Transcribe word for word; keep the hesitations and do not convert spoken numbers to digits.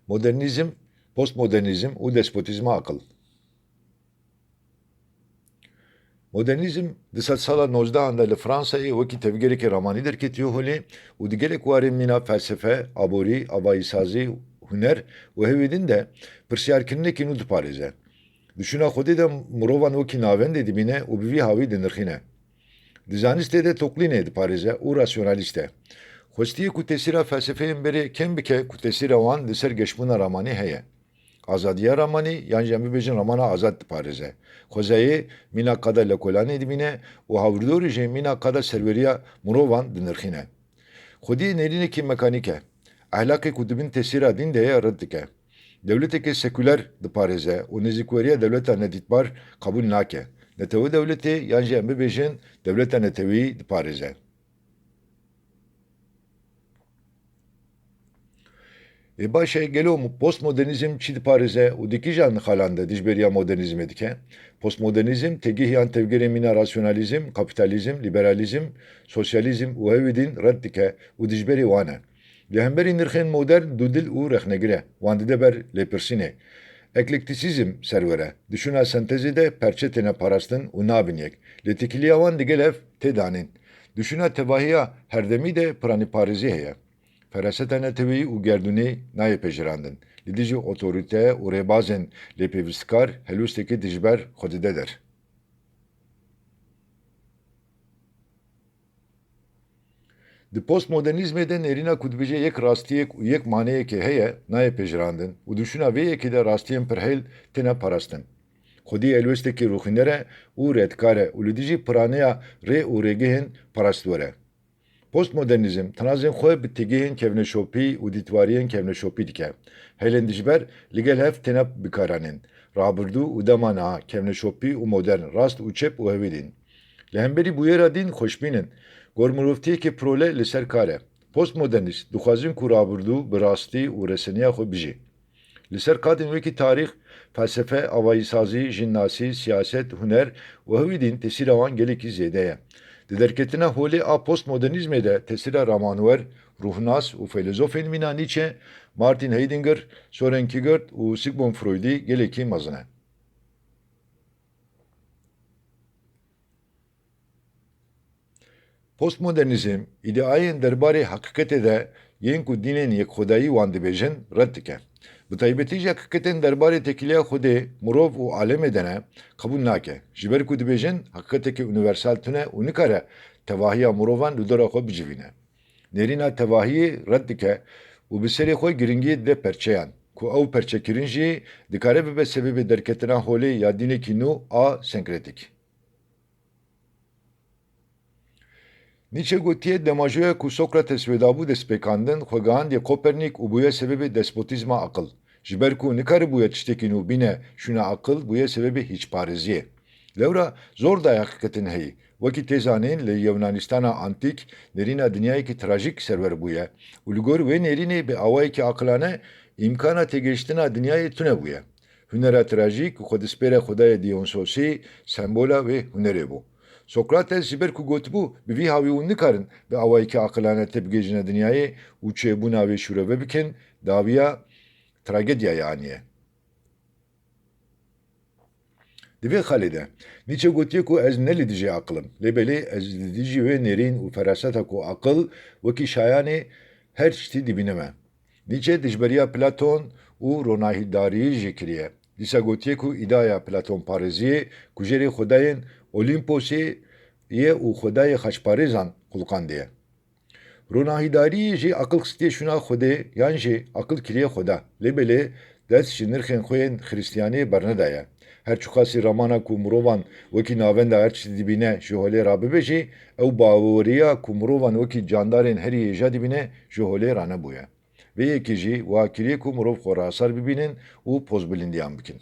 Modernîzm, postmodernîzm û despotîzma aqil. Modernîzm di sedsala nozdehan de li Fransayê wekî tevgereke ramanî derketiye holê û di gelek warên mîna felsefe, aborî, avayîsazî, huner û hewî din de pirsyarkirinekî nû diparêze. Di şûna Xwedê de mirovan wekî navendê dibîne û bi vî hawî dinirxîne. Di zanistê de toklînê diparêze û rasyonalîst e. Xwestiye ku tesîra felsefeyên berê kêm bike ku tesîra wan li ser geşbûna ramanî heye. Azadiya ramanî yan jî em bibêjin ramana azad diparêze. Xwezayê mîna qada lekolanê dibîne û hawirdorî jî mîna qada serweriya mirovan dinirxîne. Xwediyê nêrînekî mekanîk e. Ehlaqê ku di bin tesîra dîn de ye red dike. Dewleteke sekuler diparêze û nêzîkweriya dewleta nedîtbar qebûl nake. Netewe dewletê yan jî em bibêjin dewleta neteweyî diparêze. Ê baş e, gelo mo-, postmodernîzm çi diparêze û di kîjan xalan de dijberiya modernîzmê dike? Postmodernîzm têgihiyan tevgerên mîna rasyonalîzm, kapîtalîzm, lîberalîzm, sosyalîzm û hewî din red dike û dijberê wan e. Li hemberî nirxên modern dûdil û rexnegir e, wan dide ber lêpirsînê. Eklektîsîzm serwer e, di şûna sentezê de perçe têne parastin û nabin yek. Lê têkiliya wan digel hev tê danîn. Di şûna tevahiya herdemî de piranîparêzî heye. Feraseta neteweyî û gerdûnê nayê pejirandin. Li dijî otorîte û rêbazên lêpêvistkar helwesteke dijber xwe dide der. Di postmodernîzmê de nêrîna ku dibêje yek rastiyek û yek maneyekê heye, nayê pejirandin û di şûna vê yekê de rastiyên pirhêl têne parastin. Xwedî helwestekî rûxîner e û redkar e û li dijî piraneya rê û rêgehên parastwêr e. Postmodernîzm tinazên xwe bi têgihên kevneşopî û dîtwariyên kevneşopî dike. Hêlên dijber li gel hev têne bikaranîn. Rabirdû û dema niha, kevneşopî û modern, rast û çep û hevî din. Li hemberî bûyera din xweşbîn in. Gor mirovtiyekê prole li ser kar e. Postmodernîst dixwazin ku rabirdû bi rastî û reseniya xwe bijî. Li ser qadên wekî tarîx, felsefe, avayîsazî, jinnasî, siyaset, huner û hewî din tesîra wan gelekî zêde ye. Di derketina holê a postmodernîzmê de tesîra ramanwer, ruhnas û feylezofên mîna Nietzsche, Martin Heidegger, Soren Kierkegaard û Sigmund Freudî gelekî mezin e. Postmodernîzm, îdeayên derbarê heqîqetê de yên ku dînên yekxwedayî wan dibêjin, red dike. Bi taybetî jî heqîqetên derbarê têkiliya Xwedê, mirov û alemê de ne, qebûl nake. Ji ber ku dibêjin, heqîqeteke unîversal tune û nikare tevahiya mirovan li dora xwe bicivîne. Nêrîna tevahiyê red dike û bi serê xwe giringiyê dide perçeyan, ku ew perçekirin jî dikare bibe sebebê derketina holê ya dînekî nû a senkretîk. Nietzsche gotiye, demajoya ku Sokrates wê dabû destpêkandin, xwe gihandiye Kopernîk û bûye sebebê despotîzma aqil. Ji ber ku nikaribûye tiştekî nû bîne şûna aqil, bûye sebebê hîçparêziyê. Lewra zor daye heqîqetin heyî. Wekî tê zanîn, li Yewnanîstana antîk nêrîna dinyayekî trajîk serwer bûye û li gor wê nêrînê bi awayekî aqilane îmkana têgihiştina dinyayê tune bûye. Hunera trajîk ku xwe dispêre xwedayê Dionysosî, sembola wê hunerê bû. Sokrates ji ber ku gotibû, bi vî hawî hûn nikarin bi awayekî aqilane têbigihîjine dinyayê û çêbûna wê şûrove bikin, dawiya tragediyayê aniye. Di vê xalê de, Nietzsche gotiye ku ez ne li dijî aqil im, lê belê ez li dijî wê nêrîn û feraseta ku aqil wekî şayanê her tiştî dibînime. Nietzsche dijberiya Platon û ronahîdariyê jî kiriye. Dîsa gotiye ku îdeaya Platonparêziyê kujerê xwedayên Olîmposê ye û xwedayê xaçparêzan xulqandiye. Ronahîdariyê jî aqil xistiye şûna Xwedê yan jî aqil kiriye xweda. Lê belê dest ji nirxên xwe yên Xiristiyaniyê bernedaye. Her çiqasî ramana ku mirovan wekî navenda her tiştî dibîne ji holê rabibe jî, ew baweriya ku mirovan wekî candarên herî hêja dibîne ji holê ranebûye. Vê yekê jî wiha kiriye ku mirov xwe rasar bibînin û pozbilindiyan bikin.